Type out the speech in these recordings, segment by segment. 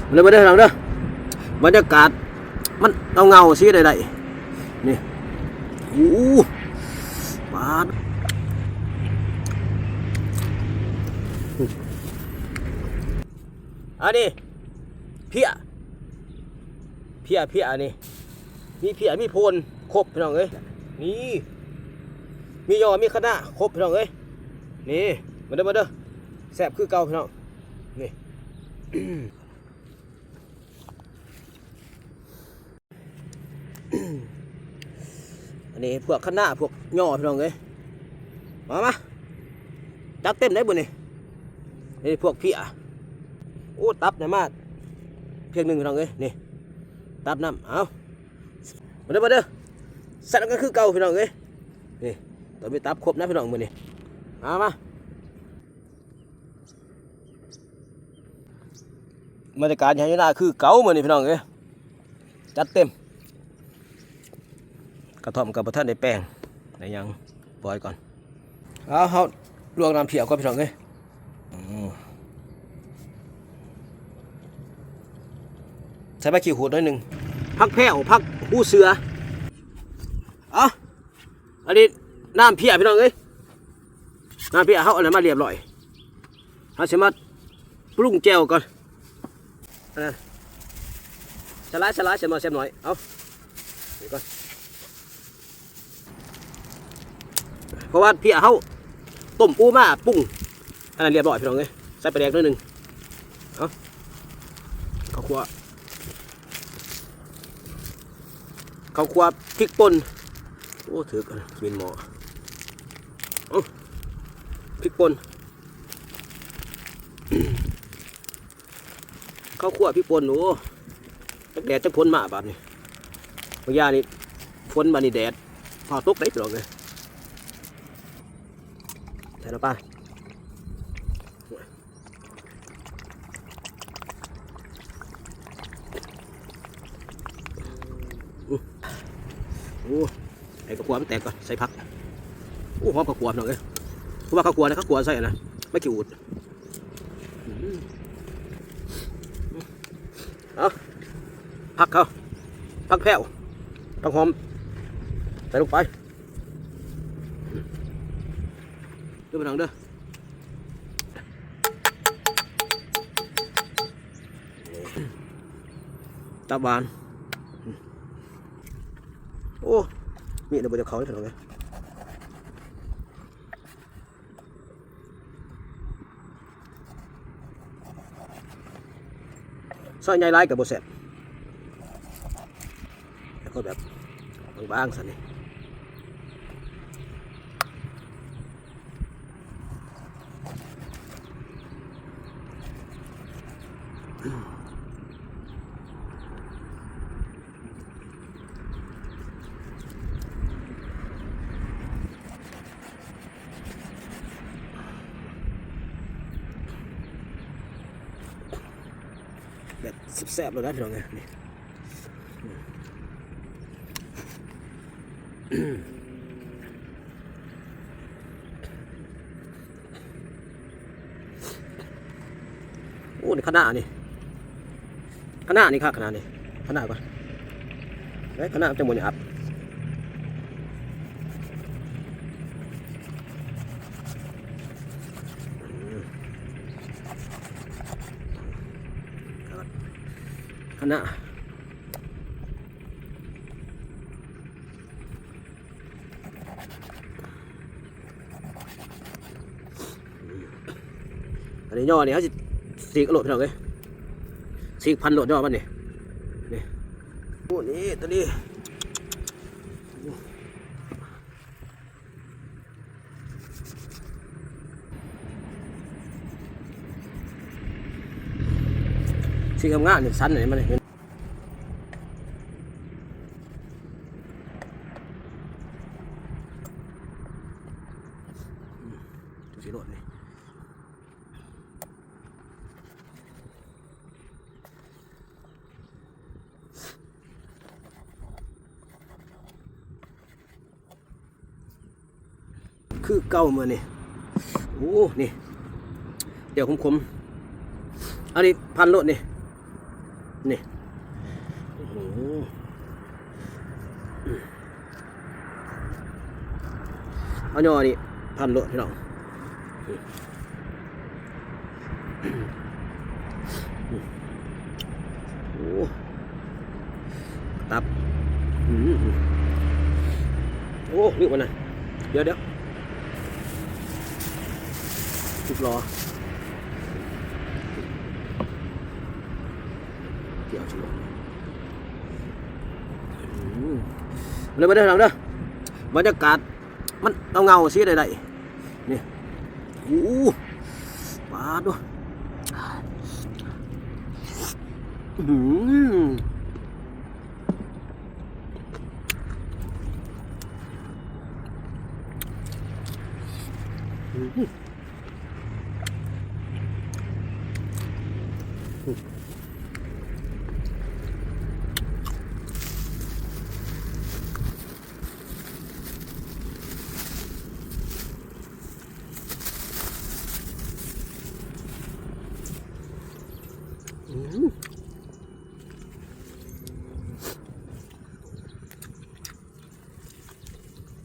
ມາເດີ ມາເດີ ພີ່ນ້ອງເດີ ບັນຍາກາດມັນເງົາໆ ຊິໄດ້ໄດ້ ນີ້ ໂອ້ ປາດ ອັນນີ້ ເພຍ ເພຍ ເພຍ ອັນນີ້ ມີເພຍ ມີໂພນ ຄົບ ພີ່ນ້ອງເອີຍ ນີ້ ມີຍໍ ມີຄະນະ ຄົບ ພີ່ນ້ອງເອີຍ ນີ້ ມາເດີ ມາເດີ ແຊບຄືເກົ່າ ພີ່ນ້ອງ ນີ້ ອັນນີ້ພວກຄະນະ ພວກຍໍ ພີ່ນ້ອງເອີຍ ມາ ມາ ຈັດເຕັມໄດ໋ມື້ນີ້ ນີ້ພວກເພຍ ໂອ້ ຕັບນະ ມາພຽງໜຶ່ງ ພີ່ນ້ອງເອີຍ ນີ້ ຕັບນຳ ເອົາ ມາເດີ ມາເດີ ແຊບນຳກັນຄືເກົ່າ ພີ່ນ້ອງເອີຍ ນີ້ ຕ້ອງມີຕັບຄົບນະ ພີ່ນ້ອງ ມື້ນີ້ ມາ ມາ ບັນຍາກາດໄຮ່ຢູ່ນາຄືເກົ່າມື້ນີ້ ພີ່ນ້ອງເອີຍ ຈັດເຕັມ ກະທ່ອມກໍບໍ່ທັນໄດ້ແປງໄດ້ຫຍັງ ປ່ອຍກ່ອນ ເອົາ ເຮົາລວກນ້ຳເພຍກ່ອນ ພີ່ນ້ອງເອີຍ ອືມ ໃສ່ໃບຂີ້ຫູດໜ້ອຍໜຶ່ງ ຜັກແພ້ວ ຜັກຫູເສືອ ເອົາ ອັນນີ້ນ້ຳເພຍ ພີ່ນ້ອງເອີຍ ນ້ຳເພຍ ເຮົາເອົານັ້ນມາລຽບລ້ອຍ ເຮົາຊິມາປຸງແຈ່ວກ່ອນ ອັນນັ້ນ ສະຫຼາຍ ສະຫຼາຍ ແຊບໜ້ອຍ ແຊບໜ້ອຍ ເອົາ ນີ້ກ່ອນ ເພາະວ່າເພຍເຮົາຕົ້ມອູມາ ປຸງອັນນັ້ນລຽບລ້ອຍ ພີ່ນ້ອງເອີຍ ໃສ່ປາແດກໜ້ອຍໜຶ່ງ ເອົາ ເຂົ້າຂົ້ວ ເຂົ້າຂົ້ວ ພິກປົ່ນ ໂອ້ ຖືກ ມີນໝໍ້ ເອົາ ພິກປົ່ນ ເຂົ້າຂົ້ວພິກປົ່ນ ໂອ້ ຈັກແດດຈັກຝົນມາບາດນີ້ ບາງຢ່າງນີ້ ຝົນ ບາດນີ້ແດດ ຟ້າວຕົກໄດ໋ ພີ່ນ້ອງເອີຍ ໃສ່ນ້ຳປາ ອືມ ໂອ້ ໃຫ້ເຂົ້າຂົ້ວມັນແຕກກ່ອນ ໃສ່ຜັກ ໂອ້ ຫອມເຂົ້າຂົ້ວ ພີ່ນ້ອງເອີຍ ເພາະວ່າເຂົ້າຂົ້ວນະ ເຂົ້າຂົ້ວໃສ່ອັນນະ ໃບຂີ້ຫູດ ອືມ ເອົາ ຜັກເຮົາ ຜັກແພ້ວ ຜັກຫອມ ໃສ່ລົງໄປ ເດີພີ່ນ້ອງເດີ ຕັບຫວານ ໂອ້ ມີດບໍ່ຈະເຂົ້າເດີພີ່ນ້ອງເອີຍ ຊອຍໃຫຍ່ຫຼາຍກໍບໍ່ແຊບ ແລ້ວກໍແບບບາງໆ ຊັ້ນນີ້ ແບບແຊບໆ ໂລດນະ ພີ່ນ້ອງເອີຍ ນີ້. ໂອ້ ນີ້ຄະນະນີ້ ຄະນະນີ້ຄັກ ຄະນະນີ້ ຄະນະກ່ອນ ເອີຍ ຄະນະມັນຈັ່ງບໍ່ຫຍາບ ຄະນະ. ອັນນີ້ຍໍນີ້ ເຮົາຊິສີກເອົາໂລດ ພີ່ນ້ອງເອີຍ ສີກພັນໂລດຍໍມັນນີ້ ນີ້ ໂອ້ ນີ້ ຕົວນີ້ ສີງາມໆ ນີ້ ສັນນີ້ມັນນີ້ ຈັ່ງຊີ້ໂລດນີ້. ຄືເກົ່າມື້ນີ້ ໂອ້ ນີ້ ແຈ່ວຂົມໆ ອັນນີ້ພັນໂລດນີ້ ນີ້ ໂອ້ໂຫ ເອົາຍໍນີ້ພັນໂລດພີ່ນ້ອງ. ໂອ້ ຕັບ ອືມ ໂອ້ ລືມມັນນະ ດຽວໆ ສຸກລໍ ດຽວ ອືມ ເດີ ມາເດີ ພີ່ນ້ອງເດີ ບັນຍາກາດ ມັນເງົາໆ ຊີ້ໄດ້ ໄດ້ ນີ້ ໂອ້ ປາດໂທ້ ອືມ ອືມ.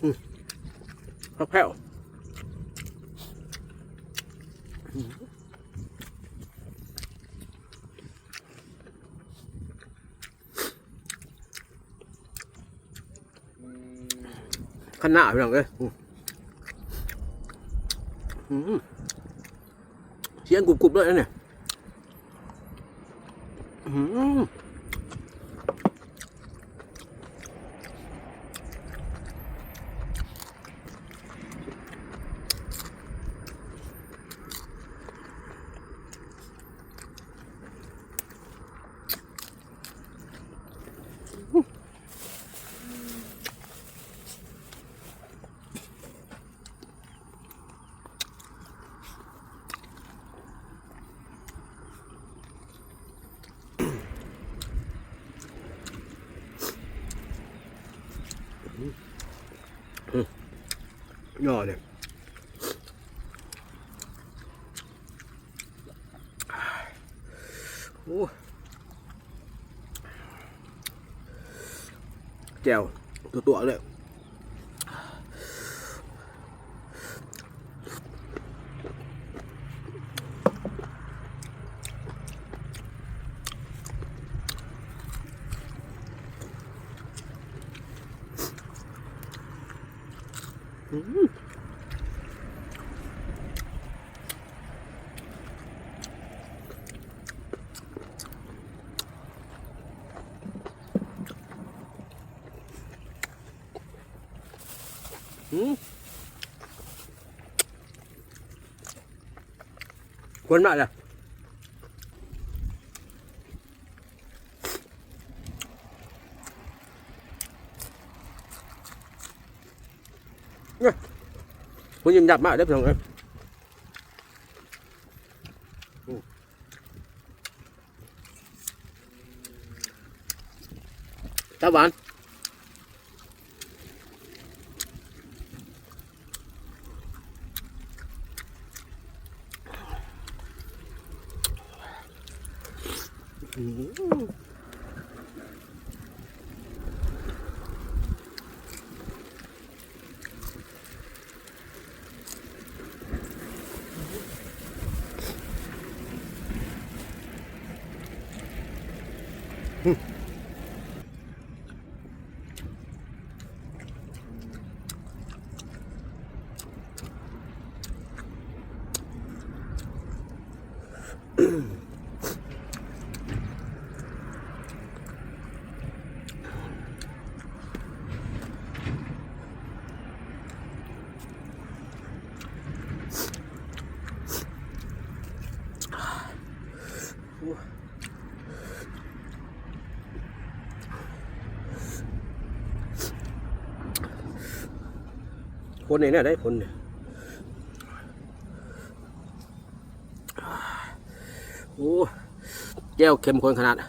ອືມ ຜັກແພ້ວ ອືມ ຄະນ້າພີ່ນ້ອງເອີຍ ອືມ ອືມ ສຽງກຸບໆ ເລີຍອັນນີ້. ອືມ ຍອດເລີຍ ໂອ້ ແຈ່ວຕົວໆ ເລີຍ. ອືມ ອືມ ຄວນມາລະ ເອີ ຜູ້ຍິ້ມຍັບມາເດີພີ່ນ້ອງເອີຍ. ຕາຫວານ ອືມ. ຄົນນີ້ແນວໃດຄົນນີ້ ໂອ້ ແຈ່ວເຂັ້ມຂຸ້ນຂະໜາດ. ອ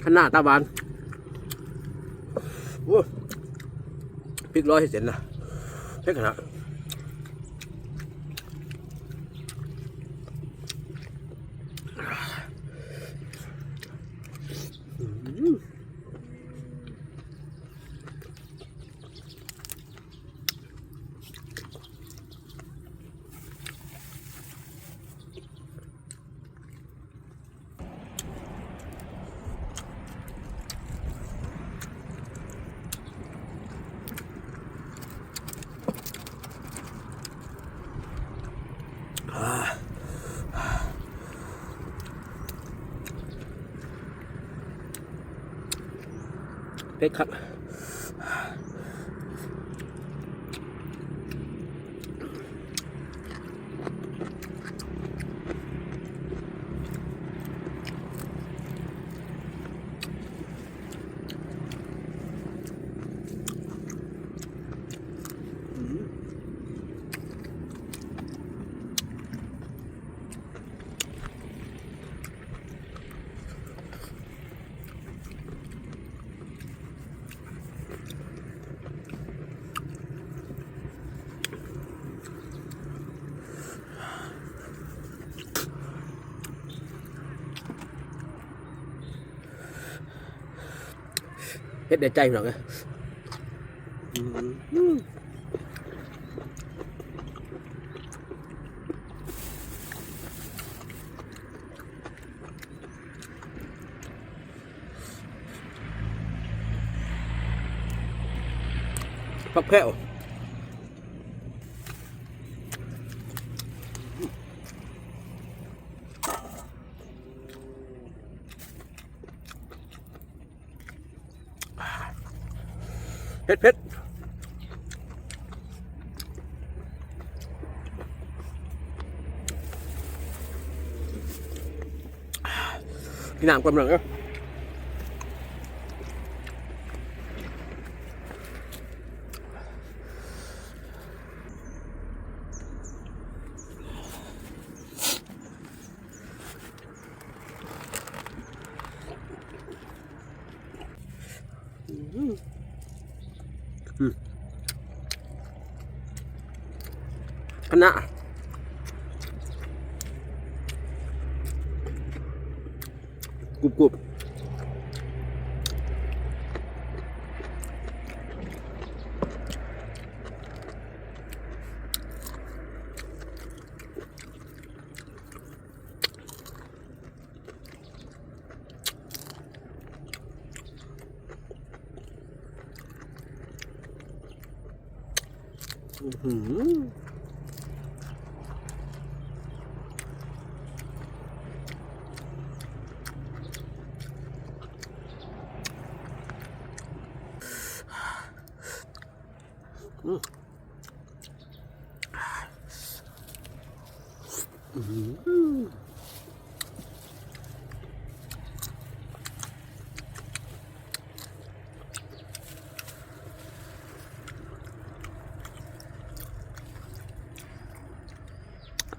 ຄະນ້າຕາຫວານ ໂອ້ຍ ພິກຮ້ອຍເຮັດເສັ້ນນະ ເຜັດຂະໜາດ. ເຜັດຄັກ. ເຜັດໃນໃຈ ພີ່ນ້ອງເອີຍ. ຜັກແພ້ວ. ເຜັດໆ ກິນນ້ຳກ່ອນ ພີ່ນ້ອງເອີຍ. ອືມ ອືມ ຄະນະ ກຸບໆ. ອືຫື ອືມ ອືມ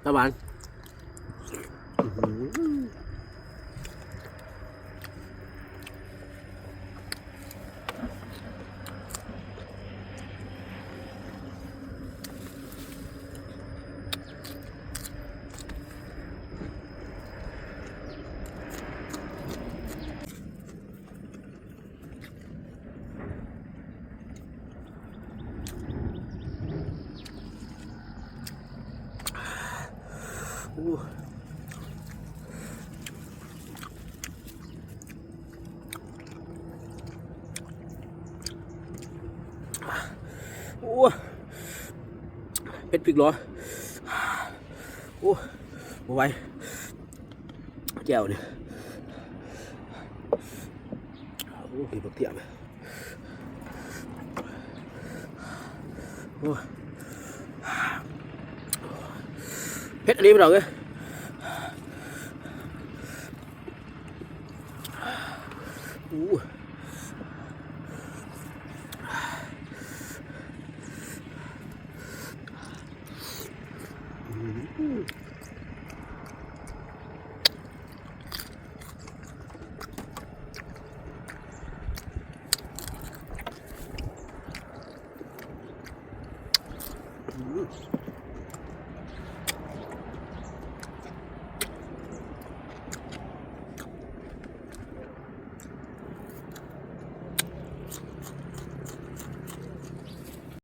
ຕາຫວານ. ໂອ້ ໂອ້ ເຜັດພິກຮ້ອຍ ໂອ້ ບໍ່ໄຫວ ແຈ່ວນີ້ ໂອ້ ເຜັດບັກເທືອກ ໂອ້ ເຜັດອີ່ຫຼີ ພີ່ນ້ອງເອີຍ. ໂອ້ ອືມ. ອືມ